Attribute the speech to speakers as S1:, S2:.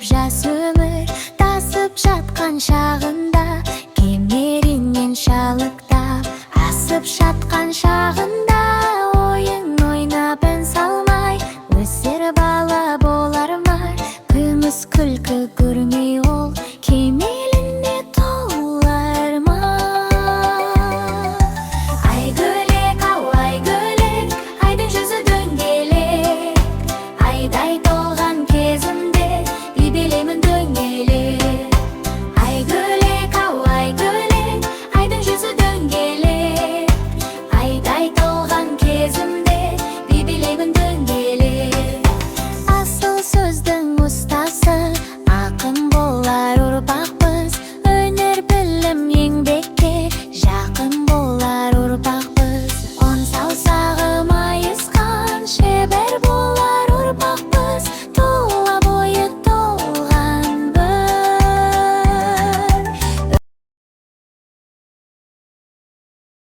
S1: Жас өмір тасып жатқан шағында, кемерінен шалықтап асып жатқан шағында, ойын ойнап, ән салмай өсер бала болар ма? Күміс күлкі көрмей ол кеме.